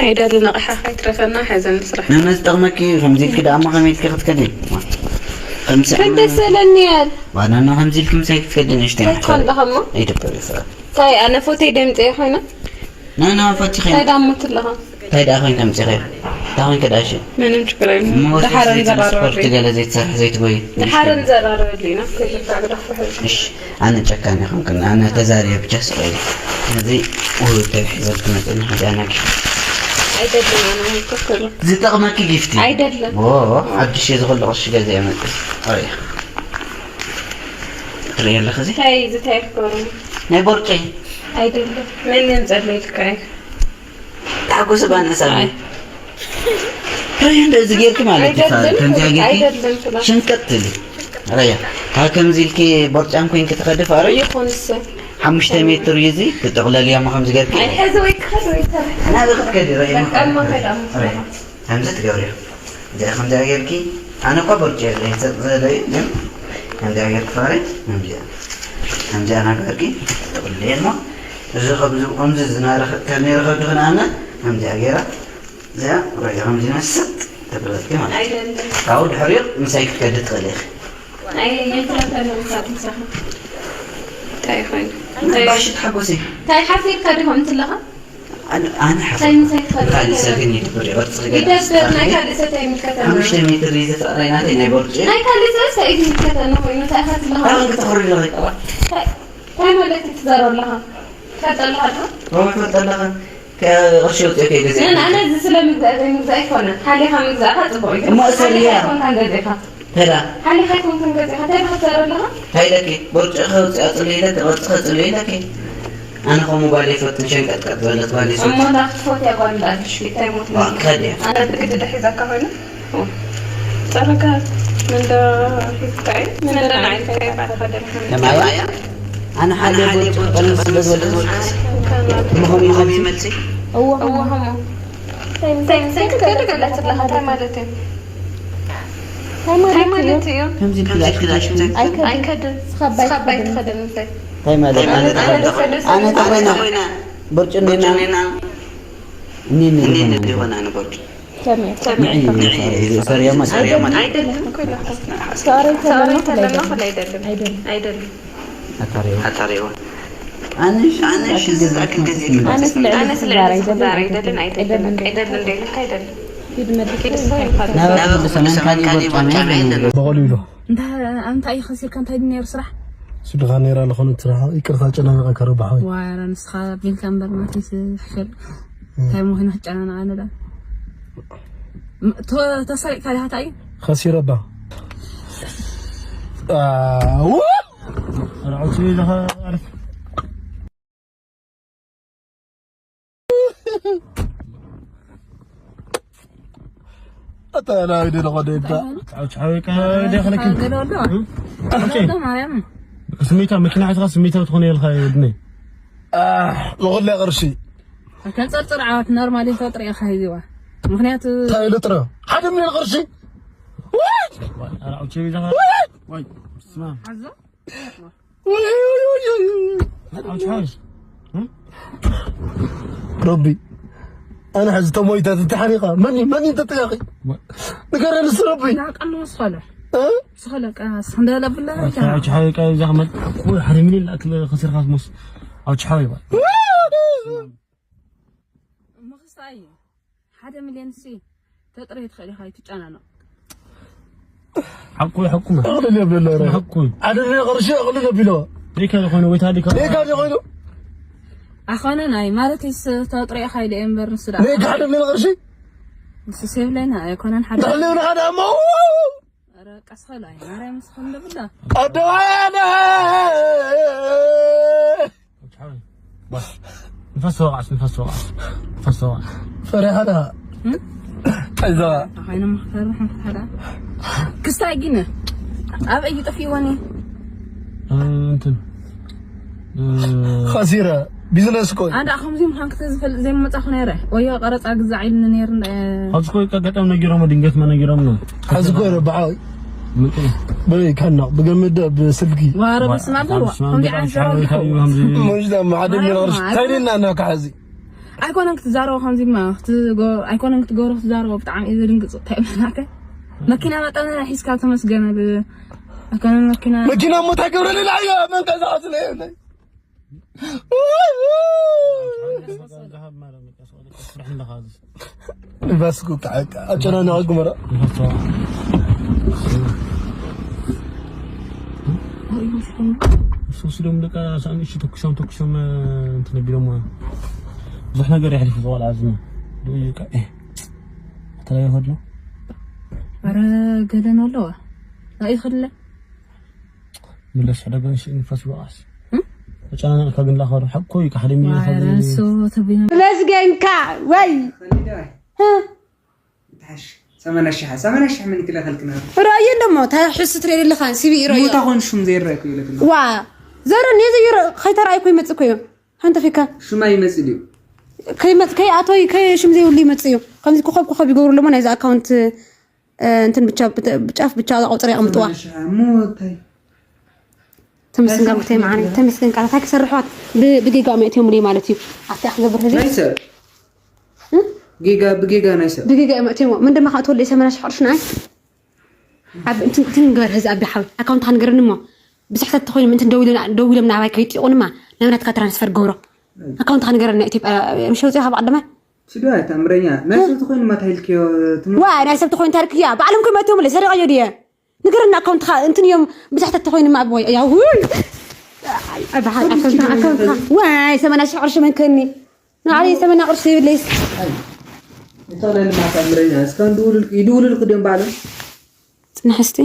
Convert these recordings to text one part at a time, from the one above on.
ኣይደልን ኣቕሓ ከይትረፈና ሓዘን ስራሕ ነነዝጠቕመኪ ከምዚ ኢልኪ ደኣ እሞ ከመይ ኢልኪ ክትከዲ ከምዚ ከደሰለኒ ያል ዋናና ከምዚ ኢልኪ ምሳይ ክትከዲ ንሽተ እንታይ ትኾን ኣለኻ እሞ ይደብር ይስራ እንታይ ኣነ ፎተይ ደምፀ ኮይነ ናና ፈቲ ኸይ እንታይ ዳሞት ኣለኻ እንታይ ደኣ ኮይን ከምፂ ኸይ እንታይ ኮይን ከዳሽ ምንም ችግር የለም ደሓረ ስፖርት ንዘራረበሉ ገለ ዘይትሰርሕ ዘይትጎይ ደሓረ ንዘራረበሉ ኢና ከይልካ ግዳፍ ውሕድ እሺ ኣነ ጨካን ይኹንክን ኣነ ተዛሪበ ብቻ ስቕ ኢለ እዚ ውህብ ተባሒዘልኪ መፅእኒ ከዚኣናኪ ኣይደልን ኣነ ምክክር ዝጠቕመኪ ጊፍቲ ኣይደልን ሓድሽ ዝኽሉ ቅርሺ ገዚአ መፅእ ኣያ ትርኢ ኣለኺ እዚ እንታይ እዩ ዝታይ ይፍከሩ ናይ ቦርጨይ ኣይደለም መን የምፀለይ ልካ እዩ ተሓጎስ ባነሳ ራይ እንደዚ ጌርኪ ማለት እዩ ከምዚኣ ጌርኪ ኣይደለም ፍላ ሸንቀጥ ትብሊ ራያ ካብ ከምዚ ኢልኪ ቦርጫም ኮይንኪ ትኸዲ ፋረ ይኹንስ ሓሙሽተ ሜትር እዩ እዚ ትጠቕለልያ ሞ ከምዚ ጌርኪ ኣይሐዚ ወይ ክኸድ ወይ ተረክ ናበይ ክትከዲ ራያ ቀማ ከዳም ከምዚ ትገብርዮ እዚኣ ከምዚኣ ጌርኪ ኣነ እኳ ቦርጭ የለኝ ሰጥ ዝበለ እዩ ግን ከምዚኣ ጌርኪ ፋረ ከምዚኣ ከምዚኣ ናገርኪ ትቕልየ እሞ እዚ ከምዚ ዝናረኸ ከመይ ረኸብቲ ክንኣነ ከምዚኣ ጌራ እዚኣ ርእዮ ከምዚ መስጥ ተብለትኪ ማለት እዩ። ኣይደለም ካብኡ ድሕሪኡ ምሳይ ክትከዲ ትኽእል ኢኺ። ኣይ የንትላተለምሳትምሳኻ እንታይ ኮይኑ ባሽ ተሓጎሲ እንታይ ሓፊርካ ዲኹም እንትለኻ ኣነ ኣነ ሓ እንታይ ምሳይ ትኸዲ ካልእ ሰብ ግን ይድብር እዩ ቅርፂ ገለ ይደብር ናይ ካልእ ሰብ እንታይ ይምልከተና ሓሙሽተ ሜትር እዩ ዝፈቕረና ናይ ቦርጭ ናይ ካልእ ሰብ እንታይ ይምልከተና ኮይኑ እንታይ ኢኻ ትለኻ ኣሁን ክትኽሪ ኣለኺ እንታይ ማለት እዩ ትዛረብ ኣለኻ ትፈልጥ ኣለኻ ዶ ሮማ ትፈልጥ ኣለኻ ቅርሺ ወፂኦ ከይገዚአ ንን ኣነ እዚ ስለ ምግዛእ ዘይምግዛእ ኣይኮነን ሓሊኻ ምግዛእካ ፅቡቅ እዩ እሞ እሰር እያ። ኣይኮንካን ገዚእካ ተዳ ሓሊኻ ኣይኮንካን ገዚእካ እንታይ ኢኻ ትዛረብ ኣለኻ እንታይ ኢለኪ ቦርጭ ከውፅኣ ፅሉ ኢለኪ ቅርፂ ከፅሉ ኢለኪ ኣነ ከምኡ ጓል ይፈትን ሸንቀጥቀጥ ዝበለት ጓል ይፈትን እሞ እንዳ ክትፈትያ ጓል እንዳኣልሽ እንታይ ሞት ከድያ ኣነ ብግድዳ ሒዛካ ኮይኑ ጸረጋ ምንዳ ሒዝካይ ምንዳ ንዓይልካይ ባዕልካ ደልካ ከማያ ኣነ ሓደ ቦርጭ ቀንስ ስለ ዝበለት ምኾም ይመልሲ እዎ እዎ ሀሞ እንታይ እንታይ እንታይ ትገለገለት ኣለኻ እንታይ ማለት እዩ እንታይ ማለት እዩ ከምዚ ክላሽ ክላሽ ኣይከድን ስኻባ ኣይትኸድን እንታይ እንታይ ማለት ኣነ ተኾይና ቦርጭ እንዴና እኔ እኔ ይሆን ኣነ ቦርጭ ሰሪያማ ሰሪያማ አይደለም እኮ ይላል። ሳሬ ተለማ አይደለም አይደለም አይደለም አታሪዋ አንሽ አንሽ ዝዛክል ጊዜ አነስ ለእኔ አነስ ዛሬ ለእኔ ዛሬ አይደለም አይደለም አይደለም አይደለም አይደለም አይደለም አይደለም ሂድ መልስ ናበ ኩሉ ሰመን ካሊእ ቦርጫማ የለን በቐሉ ኢሉ እንታይ እንታይ እዩ ከሲርካ እንታይ ድዩ ነይሩ ስራሕ ስድኻ ነይራ ዝኾነት ስራሕ ይቅርታ ጨናሚቐ ከረባሕ ወይ ዋረ ንስኻ ቢልካ እምበር ማትስ ሕሸል እንታይ ምኾነ ክጨናነቕ ኣነ ዳ ተሳሪቕካ ዲኻ እንታይ እዩ ከሲረባ ርዑት ኢልኻ ኣርፍ ኣታ ናይ ደለ ኸደ ይዳ ጫው ጫው ይቃ ደኸለኪ ገለ ወዶ ኦኬ ወዶ ማርያም ስሜታ መኪና ሒዝካ ስሜታዊ ትኾነ የልካ ድነ ዝኾለ ቅርሺ ከንጸርጽር ዓወት ኖርማል ይፈጥር ኢኻ ሂዚዋ ምክንያቱ እንታይ ልጥረ ሓደ ሚሊዮን ቅርሺ ኣራውቼ ቢዛ ወይ ስማ ሓዞ ኣራውቼ ሓዝ ረቢ ኣነ ሕዚ ተሞይታ ተተሓሪኻ መን መን ተጠያቂ ንገረኒ ስ ረቢ ናቀኑ ስኸለ ስኸለ ቀስ እንደለብለ ኣራውቼ ሓዝ ቃ ዛመት ኩ ሓደ ሚሊዮን ላክ ከሲርካ ትሞስ ኣራውቼ ሓዝ ይባል ምኽስታይ ሓደ ሚልዮን ሲ ተጥሪ ትኽእል ኢኻ ይትጨናነቕ ሓቁ ሓቁ ማ ኣቕልል የብለሎ ረ ሓቁ ሓደ ሚልዮን ቅርሺ ኣቕልል የቢሎ ሌካ ዝኾነ ወይ ታዲካ ሌካ ዲ ኮይኑ ኣኾነ ናይ ማለት ይስ ተጥሪ ኢኻ ኢለ እየ እምበር ንሱ ደኣ ሌካ ሓደ ሚልዮን ቅርሺ ንሱ ሴብለና ኣይኮነን ሓደ ንሕልውና ሓደ ኣሞ ኧረ ቀስ ኸሉ ኣይ ማርያም ስኸም ደብላ ኣደዋያነ ንፋስ ተወቃዕስ ንፋስ ተወቃዕስ ንፋስ ተወቃዕስ ፈሪሓ ዳ ጠዛ ኣኻይነ ምኽፈር ምሕምሕዳ ክስታይ ግን ኣብ እዩ ጠፊወኒ እንትን ኸሲረ ቢዝነስ ኮይ ኣንዳ ከምዚ ምዃን ክትዝፈልጥ ዘይመጻኹ ነይረ ወዮ ቀረጻ ግዛዕ ኢልኒ ነይሩ ኣብዚ ኮይ ቀገጠም ነጊሮም ድንገት ማ ነጊሮም ነው ሕዚ ኮይ ረባዓዊ ምንትን በይ ካና ብገመደ ብስልኪ ዋረ በስማ በልዋ ከምዚ ዓንሰራዊ መሽዳ ሓደ ሚልዮን ቅርሺ ታይልና እና ካሕዚ ኣይኮነን ክትዛረቦ ከምዚ ድማ ክትጎ ኣይኮነን ክትገብሮ ክትዛረቦ ብጣዕሚ እዩ ዝድንግጽ። እንታይ ይብለናከ? መኪና መጠን ሒዝካ ተመስገነ ብ ኣይኮነን መኪና መኪና ሞታ ገብረልል ኣያ መንቀሳቐሲ ነው የብለይ። ንፋስ እኮ ከዓ ኣጨናነቐ ግመራ። ንፋስ ተዋ። ንሱ ወስዶም ደቃ ሳንዱች ተኩሶም ተኩሶም እንትን ቢሎም ብዙሕ ነገር የሕልፉ ዝቆልዓ ዝነ። ዶ እዩ ቃ- እ። ተለይ ሆድ ነው። ኧረ ገደን ኣለዋ። ኣይኸለ። ምለስ ሕደገን ሽእ ንፋስ ይበቃስ። እም? ተጨናነቕካ ግን ላኸሩ ሓቆ እዩ ካሕደ ሚሊዮን ካብ ኧረ እሱ ተብያ። መስገንካ ወይ? እ? ይትሓሽ። ሰማንያ ሺሕ፣ ሰማንያ ሺሕ ምን ክለኸልክና? ራእየ እንደሞ፣ ታይ ሕሱ ትሬድ ኣለኻ? ሲቢ ራእየ። ሞታ ኾን ሹም ዘይረእኩ ይብለክና። ዋ፣ ዘረ ነዚ ይረ-፣ ኸይተራእይኩ ይመጽእ እኮ እዩ። ሓንተ ፊካ። ሹማ ይመጽእ ድዩ? ከይመጽ-፣ ከይኣቶይ፣ ከይ ሽም ዘይብሉ ይመጽእ እዩ። ከምዚ ኮኸብ ኮኸብ ይገብሩ ኣለሞ ናይዚ ኣካውንት፣ እ፣ እንትን ብቻ፣ ብተ-፣ ብጫፍ ብቻ ቆጽሪ የቐምጥዋ። ሰማንያ ሺሕ፣ ሞታይ። ተመስገን ጋር ብተይ መዓረይ፣ ተመስገን ቃላት ኣይክሰርሕዋት ብ-፣ ብጌጋ መእትዮም ልይ ማለት እዩ። ኣብቲ ክገብር ህዚ ናይ ሰብ። እ? ጌጋ፣ ብጌጋ ናይ ሰብ። ብጌጋ እዮም መእትዮም። ምን ድማ ከእትወሉ የሰመና ሽሕ ቅርሺ ንኣይ? ኣብ እንትን፣ እንትን ንገበር ህዚ ኣብ ሓዊ። ኣካውንት ክንገረኒ እሞ። ብስሕተት ተኾይኑ ምንትን ደው ኢሎም፣ ደው ኢሎም ንኣባይ ከይጥይቑንማ፣ ናብ ናትካ ትራንስፈር ገብሮ። ኣካውንት ክንገረኒ ናይ ኢትዮጵያ፣ ምሽ ውፅእ ካብ ዓድማ? ስዶ ኣይ ተኣምረኛ። ናይ ሰብ ተኾይኑ ማ ታይልክዮ ትምህርቲ? ዋ፣ ናይ ሰብ ተኾይኑ ታሪክ እያ። ባዕሎም ከመእትዮም ልይ፣ ሰሪቐዮ ድየ? ንገረኒ ኣካውንትኻ፣ እንትን እዮም ብስሕተት ተኾይኑ ማ፣ ኣቦይ፣ ያው፣ ውይ! ኣይ፣ ኣይ፣ በሓር ኣካውንትኻ፣ ኣካውንትኻ። ዋይ፣ ሰማንያ ሺሕ ቅርሺ መንከኒ። ንዓለይ ሰማንያ ቅርሺ ይብለይስ። ኣይ፣ ይተኽለኒ ማ ተኣምረኛ። እስካን ድውልል-፣ ይድውልልኩ ድዮም ባዕሎም? ጽንሕ እስቲ።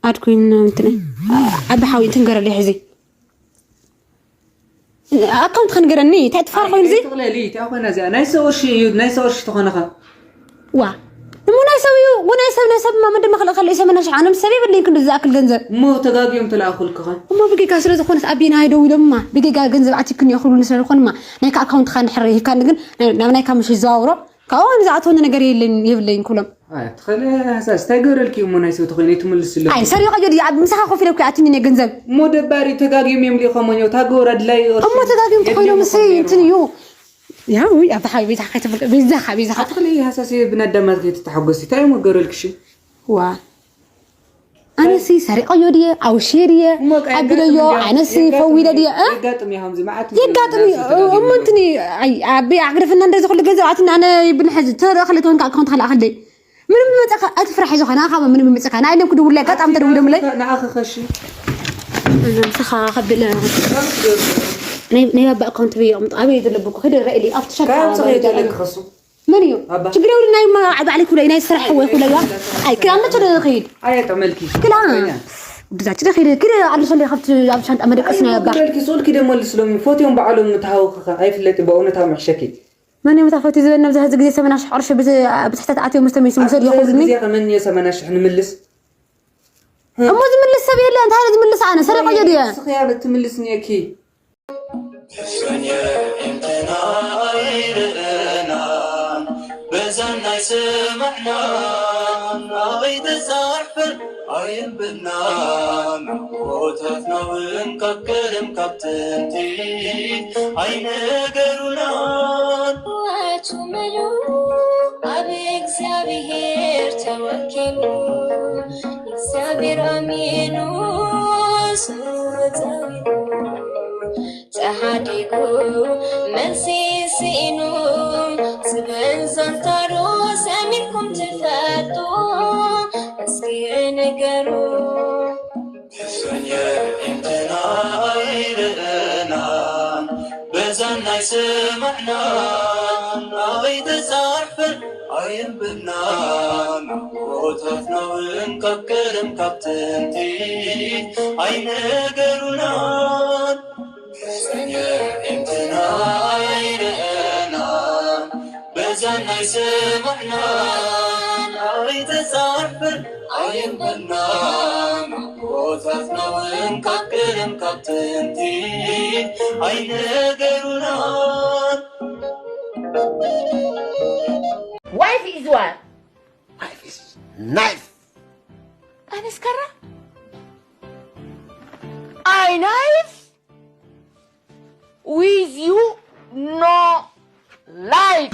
ኣድ ኮይንና እንትን። ኣቢ ሓዊ እንትን ገረለይ ሕዚ። ኣካውንት ክንገረኒ፣ እንታይ ጥፋር ኮይኑ እዚ? ትኽለሊ፣ እንታይ ኮይና እዚኣ? ናይ ሰብ ቅርሺ እዩ፣ ናይ ሰብ ቅርሺ ተኾነኸ? ዋ፣ እሞ ናይ ሰብ እዩ፣ ወ ናይ ሰብ፣ ናይ ሰብ ማ መደመ ክልእ ከለ ሰመና ሽሕ፣ ኣነ ምስ ሰብ የብለይን ክንዲ ዝኣክል ገንዘብ። እሞ ተጋግዮም ተለኣኹልክኸ? እሞ ብጌጋ ስለ ዝኾነት ኣቢና ኣይደው ኢሎምማ፣ ብጌጋ ገንዘብ ኣቲክኒ እኽብሉኒ ስለ ዝኾንማ፣ ናይካ ኣካውንትኻ እንድሕር ሂብካኒ ግን፣ ናብ ናይካ ምሽ ይዘዋውሮ፣ ካብኡ ንዝኣተወኒ ነገር የለን፣ የብለይን ክብሎም። ኣይ፣ ትኸለ ሃሳስ፣ እንታይ ገረልኪ እሞ ናይ ሰብ ተኾይነ ትምልስሉ? ኣይ፣ ሰሪቐዮ ድየ? ኣብ ምሳኻ ኮፍ ኢለ እኮ ኣትኒ ናይ ገንዘብ። እሞ ደባሪ ተጋግዮም እዮም ልኢኾሞ እዮም። ታጎር ኣድላይ ቅርሺ እሞ ተጋግዮም ተኾይኖም የድልዮም እሰይ ይኾኑ እንትን እዩ። ያ፣ ውይ፣ ኣብታ ሓቢ ቤዛ ከይተፈልቀ፣ ቤዛኻ፣ ቤዛኻ። ኣትኸለ ሃሳስ ብናዳማት ከይትተሓጎሲ። እንታይ እዮም ገረልክሽ? ዋ። ኣነሲ ሰሪቐዮ ድየ? ኣውሽየ ድየ? እሞ ከ ኣቢለዮ? የጋጥም ድያ? ኣነሲ የጋጥም ፈዊለ ድየ? ድየ? እ? የጋጥም እዩ ከምዚ መዓት የጋጥም እዩ። ነገር እሞ ተጋግዮም። እንትኒ፣ ኣይ፣ ኣቢ ኣግደፍና እንደዚ ኩሉ ገንዘብ ኣትና ኣነ ይብል ሕዚ ተረኸለ ተወንካ ኣካውንት ካልኣ ከልደይ። ምንም ይመጸካ፣ ኣይትፍራሕ፣ ይዞኻ፣ ንኣኻ ምንም ይመጸካ። ንኣይ ለም ክድውል ኣጋጣሚ ተደውሎምለይ። ንኣኻ ኸሺ። ንስኻ ከብል ናይ፣ ናይ ባባ ኣካውንት ብዮም፣ ኣበይ ዘለብኩ? ሂድ ርኣይሊ፣ ኣብቲ ሸርካ ካብ ጽሬት ርኣይሊ። ለክ ኸሱ። መን እዩ? ኣባ። ችግር የብሉ፣ ናይ ማ-፣ ባዕለይ ክብለይ፣ ናይ ስራሕ ወይ ክብለይ፣ ኣይ፣ ክላ መቸ ዶ ክይድ? ኣየ ጠመልኪ። ክላ። እኛ። ብዛች ዶ ክይድ? ክደ ኣልሰለይ ካብቲ ኣብ ሻንጣ መደቀስ ናይ ኣባ። ጠመልኪ፣ ሶልኪ ደሞ ልስሎም፣ ፎትዮም ባዕሎም ምትሃውኽኻ፣ ኣይፍለጥ፣ በእውነት ኣምሕሸኪ። መን እዮም እታ ፎቶ ዝበል ነብዚ ሕዚ ግዜ ሰመና ሽሕ ቅርሺ ብዚ-፣ ብትሕተት ኣትዮም ምስ ተመይሱ ምሰድ ኣብዚ ይኹብኒ። ግዜ ከመን እየ ሰመና ሽሕ ንምልስ? እሞ ዝምልስ ሰብ የለ፣ እንታይ ዝምልስ ኣነ? ሰሪቐዮ ድየ? ንስኺ እያ ትምልስ እኒአኪ። በዛን ናይ ሰማዕና ኣይተጻሕፈን ኣየንበናን ኣቦታትና እውን ካብ ቀደም ካብ ጥንቲ ኣይነገሩናን። ወቱ ምሉ ኣብ እግዚኣብሔር ተወኪሉ እግዚኣብሔር ኣሚኑ ስጸዊሉ ተሓዲጉ መልሲ ስኢኑ ዝብል ዛንታ ዶ ሰሚዕኩም ትፈልጡ? እስኪ ንገሩ። እዞን የዒንትና ኣይረኣናን በዛን ናይ ሰማዕናን ኣይተጻሕፈን ኣየንበብናን ኣቦታትና እውን ካብ ቀደም ካብ ጥንቲ ኣይነገሩናን። እዞን የዒንትና ኣይረኣናን በዛን ናይ ሰማዕናን ኣይተጻሕፈን ኣየንበብናን ኣቦታትና እውን ካብ ቀደም ካብ ጥንቲ ኣይነገሩናን። Wife is what? Wife is knife. ኣነስከራ? I knife? With you? No like.